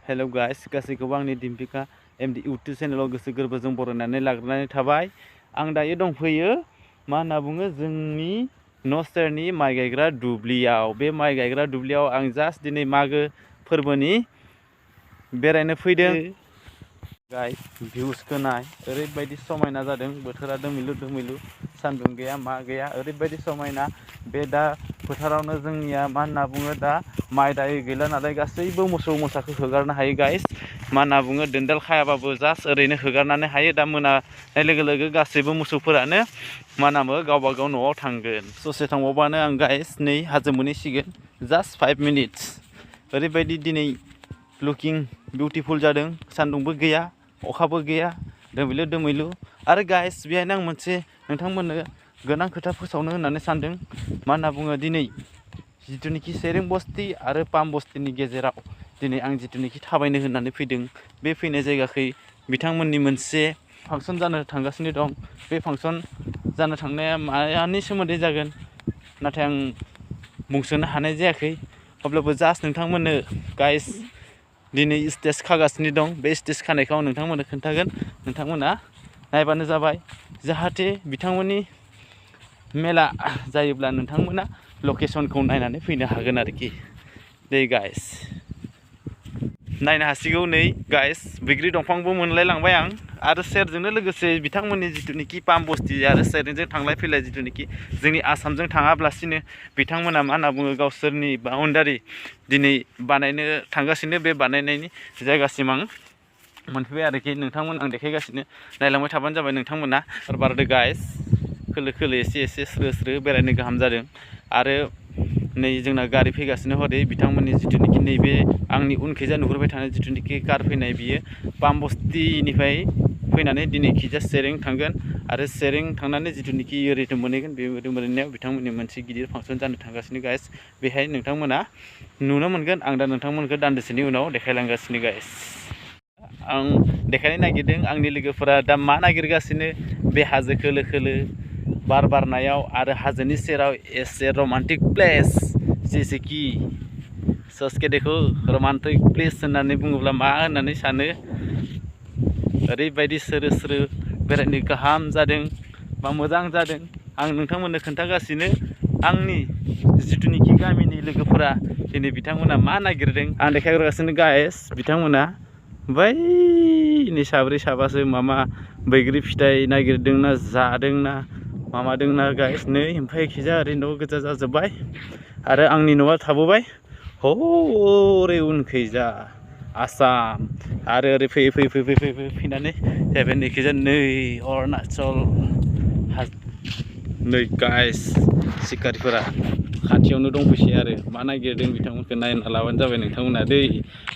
Hello guys गासैखौबो आंनि दिम्पिका MD YouTube चेनेलाव गोसो गोरबोजों बरायनानै लाग्रोनानै थाबाय। आं दायो दंफैयो मा होनना बुङो जोंनि न' सेरनि माइ गायग्रा दुब्लियाव। बे माइ गायग्रा दुब्लियाव आं जास्ट दिनै मागो फोरबोनि बेरायनो फैदों। गाइस भिउसखौ नाय, ओरैबायदि समायना जादों, बोथोरा दोमैलु दोमैलु, सान्दुं गैया मा गैया, ओरैबायदि समायना। बे दा फोथारावनो जोंनिया मा होनना बुङो दा माइ दायो गैला नालाय गासैबो मोसौ मोसाखौ हगारनो हायो गाइस। मा होनना बुङो दोनदाल खायाबाबो जास्ट ओरैनो हगारनानै हायो। दा मोनानाय लोगो लोगो गासैबो मोसौफोरानो मा होनामो गावबा गाव न'आव थांगोन। ससे थांबावबानो आं गाइस नै हाजो मोनहैसिगोन। Just 5 minutes. ओरैबायदि दिनै लुकिं बिउटिफुल जादों, सान्दुंबो गैया अखाबो गैया, दोमैलु दोमैलु। आरो गाइस बेहायनो आं मोनसे नोंथांमोननो गोनां खोथा फोसावनो होननानै सानदों। मा होनना बुङो दिनै जिथुनिखि सेरें बस्ति आरो पाम बस्तिनि गेजेराव दिनै आं जिथुनिखि थाबायनो होननानै फैदों, बे फैनाय जायगाखै बिथांमोननि मोनसे फांसन जानो थांगासिनो दं। बे फांसन जानो थांनाया मानि सोमोन्दै जागोन नाथाय आं बुंसोनो हानाय जायाखै। अब्लाबो जास्ट नोंथांमोननो गाइस दिनै स्टेज खागासिनो दं। बे स्टेज खानायखौ आं नोंथांमोननो खोन्थागोन, नोंथांमोना नायबानो जाबाय। जाहाथे बिथांमोननि मेला जायोब्ला नोंथांमोना लकेसनखौ नायनानै फैनो हागोन आरोखि। दे गाइस नायनो हासिगौ। नै गाइस बैग्रि दंफांबो मोनलाय लांबाय आं, आरो सेरजोंनो लोगोसे बिथांमोननि जिथुनिखि पाम बस्ति आरो सेरजों थांलाय फैलाय जिथुनिखि जोंनि आसामजों थाङाब्लासिनो बिथांमोना मा होनना बुङो गावसोरनि बाउन्डारि दिनै बानायनो थांगासिनो। बे बानायनायनि जायगासिम आं मोनफैबाय आरोखि। नोंथांमोन आं देखायगासिनो, नायलांबाय थाबानो जाबाय नोंथांमोना। बारदो गाइस खोलो खोलो एसे एसे स्रो स्रो बेरायनो गाहाम जादों। आरो नै जोंना गारि फैगासिनो हरै बिथांमोननि जिथुनिखि नैबे आंनि उनखैजा नुहुरबाय थानाय जिथुनिखि कार फैनाय बियो पाम बस्तिनिफ्राय फैनानै दिनै खिजा सेरें थांगोन। आरो सेरें थांनानै जिथुनिखि ओरैनो मोनहैगोन, बे मोनहैनायाव बिथांमोननि मोनसे गिदिर फांसन जानो थांगासिनो गाइस। बेहाय नोंथांमोना नुनो मोनगोन। आं दा नोंथांमोनखौ दान्दिसेनि उनाव देखायलांगासिनो गाइस। आं देखायनो नागिरदों आंनि लोगोफोरा दा मा नागिरगासिनो बे हाजो खोलो खोलो बार बारनायाव आरो हाजोनि सेराव एसे रमान्टिक प्लेस जेसेखि ससके देखो रमान्टिक प्लेस होननानै बुङोब्ला मा होननानै सानो। ओरैबायदि स्रो स्रो बेरायनो गाहाम जादों बा मोजां जादों। आं नोंथांमोननो खोन्थागासिनो आंनि जिथुनिखि गामिनि लोगोफोरा दिनै बिथांमोना मा नागिरदों आं देखायहरगासिनो गाइस। बिथांमोना बैनि साब्रै साबासो मामा बैग्रि फिथाइ नागिरदोंना जादोंना माबादोंना गाइस। नै ओमफ्राय खिजा ओरै न' गोजा जाजोब्बाय आरो आंनि न'आ थाबोबाय हरै उनखैजा आसाम। आरो ओरै फैयै फैयै फैयै फैयै फैनानै जाहैबाय नैखिजा नै अरुणाचल। नै गाइस सिखारिफोरा खाथियावनो दंफैसै आरो मा नागिरदों बिथांमोनखौ नायना लाबानो जाबाय नोंथांमोना दै।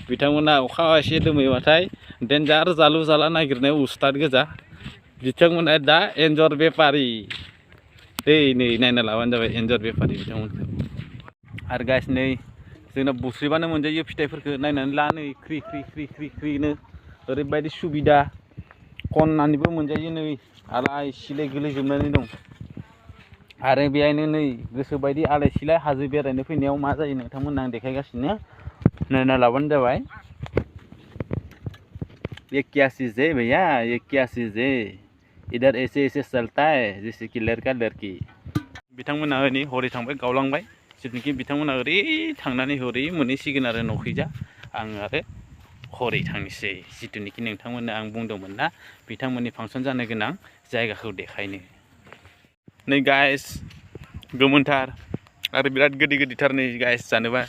बिथांमोना अखा एसे दोमैबाथाय देन्जार जालु जाला नागिरनायाव उस्ताद गोजा। बिथांमोना दा एन्जर बेफारि दै। नै नायना लाबानो जाबाय एन्जर बेफारि बिथांमोनखौ। आरो गाइस नै जोंना बुस्रिबानो मोनजायो फिथाइफोरखौ, नायनानै ला नै ख्रि ख्रि ख्रि ख्रि ख्रिनो ओरैबायदि सुबिदा। खननानैबो मोनजायो, नै आलाय सिलाय गोलैजोबनानै दं। आरो बेहायनो नै गोसोबायदि आलाय सिलाय हाजो बेरायनो फैनायाव मा जायो नोंथांमोननो आं देखायगासिनो, नायना लाबानो जाबाय। ये क्या चीज़ है भैया, ये क्या चीज़ है, इधर ऐसे ऐसे चलता है जैसे कि लड़का लड़की। बिथांमोना ओरै हरै थांबाय गावलांबाय, जिथुनिखि बिथांमोना ओरै थांनानै हरै मोनहैसिगोन आरो न'खैजा। आं आरो हरै थांनोसै जिथुनिखि नोंथांमोननो आं बुंदोंमोन ना बिथांमोननि फांसन जानो गोनां जायगाखौ देखायनो। नै गाइस गोमोनथार आरो बिराद गोदै गोदैथार नै गाइस जानोबा।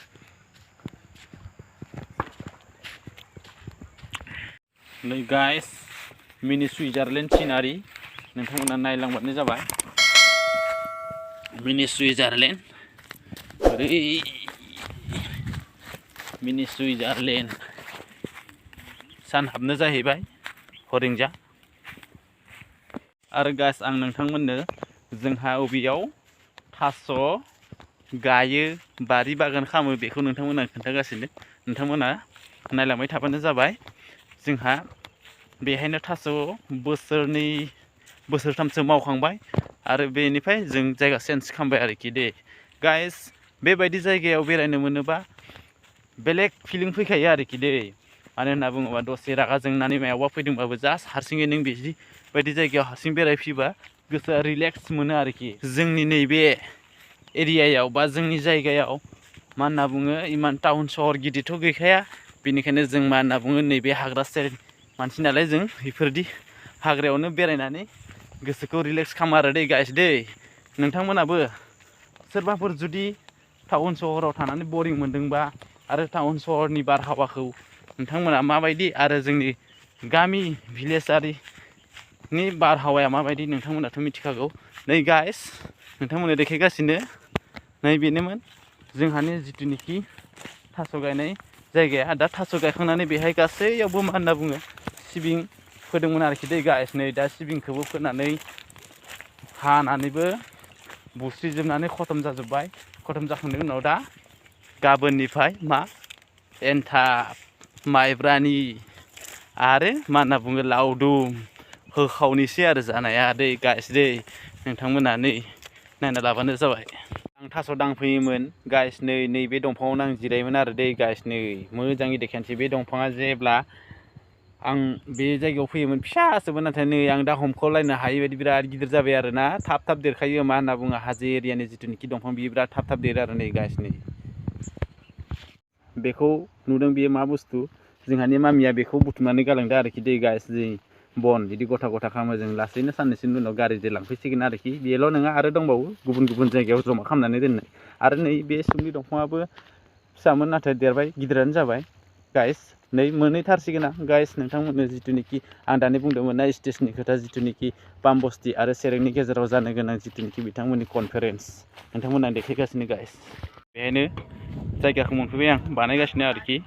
नै गाइस मिनि सुइजारलेण्ड सिनारि, नोंथांमोना नायलांबानो जाबाय। मिनि सुइजारलेण्ड ओरै मिनि सुइजारलेण्ड सान हाबनो जाहैबाय हरैजा। आरो गाइस आं नोंथांमोननो जोंहा अबेयाव थास' गायो बारि बागान खालामो बेखौ नोंथांमोना खोन्थागासिनो। नोंथांमोना नायलांबाय थाबानो जाबाय। जोंहा बेहायनो थास' बोसोरनै बोसोरथामसो मावखांबाय आरो बेनिफ्राय जों जायगा चेन्ज खालामबाय आरोखि दे। गाइस बेबायदि जायगायाव बेरायनो मोनोबा बेलेग फिलिं फैखायो आरोखि दे। मानो होनना बुङोबा दसे रागा जोंनानै मायावबा फैदोंबाबो जास्ट हारसिङै नों बेबायदि जायगायाव हारसिं बेरायफैबा गोसोआ रिलेक्स मोनो आरोखि। जोंनि नैबे एरियायाव बा जोंनि जायगायाव मा होनना बुङो इमान टाउन सहर गिदिरथ' गैखाया, बेनिखायनो जों मा होनना बुङो नैबे हाग्रा सेर मानसि नालाय जों बेफोरदि हाग्रायावनो बेरायनानै गोसोखौ रिलेक्स खालामो आरो दै गाइस दै। नोंथांमोनाबो सोरबाफोर जुदि टाउन सहराव थानानै बरिं मोनदोंबा आरो टाउन सहरनि बारहावाखौ नोंथांमोना माबायदि आरो जोंनि गामि भिलेजारिनि बारहावाया माबायदि नोंथांमोनाथ' मिथिखागौ। नै गाइस नोंथांमोना देखायगासिनो नै बेनोमोन जोंहानि जिथुनिखि थास' गायनाय जायगाया। दा थास' गायखांनानै बेहाय गासैयावबो मा होनना बुङो सिबिं फोदोंमोन आरोखि दै गाइस। नै दा सिबिंखौबो फोनानै हानानैबो बुस्रिजोबनानै खतम जाजोब्बाय। खतम जाखांनायनि उनाव दा गाबोननिफ्राय मा एन्थाब माइब्रानि आरो मा होनना बुङो लावदुम होखावनोसै आरो जानाया दै गाइस दै। नोंथांमोना नै नायना लाबानो जाबाय। आं थास' दांफैयोमोन गाइस नैबे दंफाङावनो आं जिरायोमोन आरो दै गाइस। नै मोजाङै देखायनोसै बे दंफाङा जेब्ला आं बे जायगायाव फैयोमोन फिसासोमोन, नाथाय नै आं दा हमख'लायनो हायि बायदि बिराद गिदिर जाबाय आरो ना। थाब थाब देरखायो मा होनना बुङो हाजो एरियानि जिथुनिखि दंफां बियो बिराद थाब थाब देरो आरो नै गाइस। नै बेखौ नुदों बेयो मा बुस्थु जोंहानि मामिया बेखौ बुथुमनानै गालांदों आरोखि दै गाइस। जै बन बिदि गथा गथा खालामो जों लासैनो साननैसोनि उनाव गारिजों लांफैसिगोन आरोखि। बेल' नङा आरो दंबावो गुबुन गुबुन जायगायाव जमा खालामनानै दोननाय। आरो नै बे सुमलि दंफाङाबो फिसामोन नाथाय देरबाय गिदिरानो जाबाय गाइस। नै मोनहैथारसिगोन आं गाइस नोंथांमोननो जिथुनिखि आं दानि बुंदोंमोन ना स्टेजनि खोथा जिथुनिखि पामबस्ति आरो सेरेंनि गेजेराव जानो गोनां जिथुनिखि बिथांमोननि कनफारेन्स नोंथांमोना देखायगासिनो गाइस। बेहायनो जायगाखौ मोनफैबाय आं बानायगासिनो आरोखि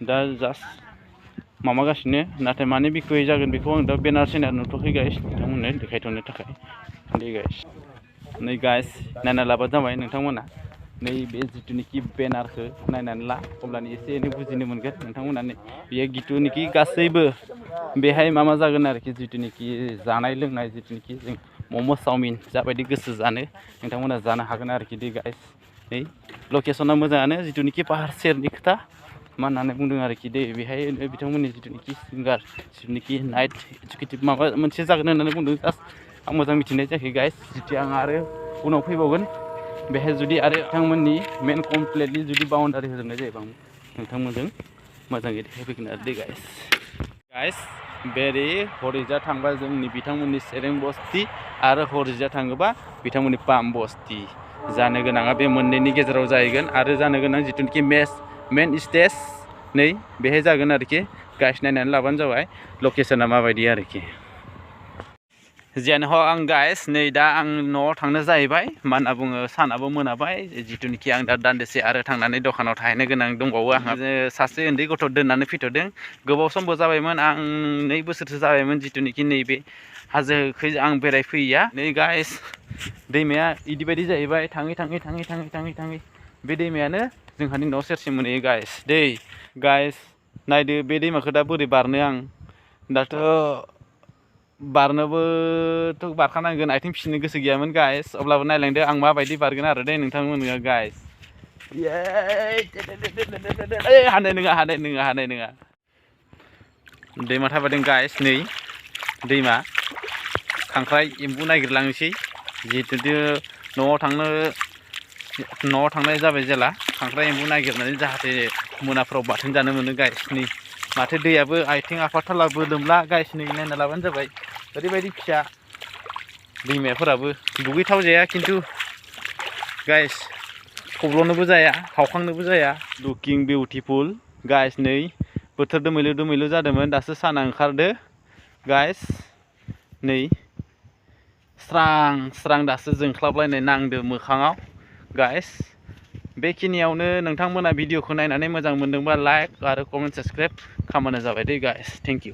दा जास्ट माबागासिनो, नाथाय मानि बिखयै जागोन बेखौ आं दा बेनार सेनार नुथ'वाखै गाइस नोंथांमोननो देखायथ'नो थाखाय दे गाइस। नै गाइस नायना लाबानो जाबाय नोंथांमोना नैबे जिथुनिखि बेनारखौ नायनानै ला अब्लानो एसे एनै बुजिनो मोनगोन नोंथांमोना। बेयो जिथुनिखि गासैबो बेहाय मा जागोन आरोखि जिथुनिखि जानाय लोंनाय जिथुनिखि जों मम' चावमिन जाबायदि गोसो जानो नोंथांमोना जानो हागोन आरोखि दै गाइस। नै लकेसना मोजाङानो जिथुनिखि पाहार सेरनि खोथा मा होननानै बुंदों आरोखि दै। बेहाय बिथांमोननि जिथुनिखि सिंगार जिथुनिखि नाइट एक्जिकिउटिभ माबा मोनसे जागोन होननानै बुंदों। जास्ट आं मोजां मिथिनाय जायाखै गाइस। जिथिया आं आरो उनाव फैबावगोन बेहाय जुदि आरो बिथांमोननि मेन कमप्लिटलि जुदि बाउन्डारि होजोबनाय जायोबा आं नोंथांमोनजों मोजाङै देखायफैगोन आरो दै गाइस। गाइस बेरे हरैजा थांबा जोंनि बिथांमोननि सेरें बस्ति आरो हरैजा थाङोबा बिथांमोननि पाम बस्ति जानो गोनाङा बे मोननैनि गेजेराव जाहैगोन। आरो जानो गोनां जिथुनिखि मेन स्टेज नै बेहाय जागोन आरोखि गाइस। नायनानै लाबानो जाबाय लकेसना माबायदि आरोखि। जियानो हक आं गाइस नै दा आं न'आव थांनो जाहैबाय मा होनना बुङो सानाबो मोनाबाय। जिथुनिखि आं दा दान्दिसे आरो थांनानै दखानाव थाहैनो गोनां दंबावो आंहा। सासे उन्दै गथ' दोननानै फैथ'दों। गोबाव समबो जाबायमोन आं 2 बोसोरसो जाबायमोन जिथुनिखि नैबे हाजोखै आं बेरायफैया। नै गाइस दैमाया इदि बायदि जाहैबाय थाङै थाङै थाङै थाङै थाङै थाङै बे दैमायानो जोंहानि न' सेरसिम मोनहैयो गाइस दै। गाइस नायदो बे दैमाखौ दा बोरै बारनो आं दाथ' बारनोबोथ' बारखानांगोन आथिं फिसिनो गोसो गैयामोन गाइस। अब्लाबो नायलांदो आं माबायदि बारगोन आरो दे नोंथांमोनहा गाइस। हानाय नङा दैमा थाबायदों गाइस। नै दैमा खांख्राइ एम्बु नागिरलांनोसै जिहेथु न'आव थांनाय जाबाय जेला खांख्राइ एम्बु नागिरनानै जाहाथे मोनाफ्राव बाथोन जानो मोनो गाइस। नै माथो दैयाबो आथिं आफाथालाबो लोमला गाइस। नै नायना लाबानो जाबाय ओरैबायदि फिसा दैमाफोराबो दुगैथाव जाया खिन्थु गाइस थब्ल'नोबो जाया हावखांनोबो जाया। Looking beautiful guys. नै बोथोर दोमैलु दोमैलु जादोंमोन दासो साना ओंखारदो गाइस। नै स्रां स्रां दासो जोंख्लाबलायनाय नांदो मोखाङाव गाइस। बेखिनियावनो नोंथांमोना भिडिअखौ नायनानै मोजां मोनदोंबा लाइक आरो कमेन्ट साबसक्राइब खालामबानो जाबाय दे गाइस। Thank you.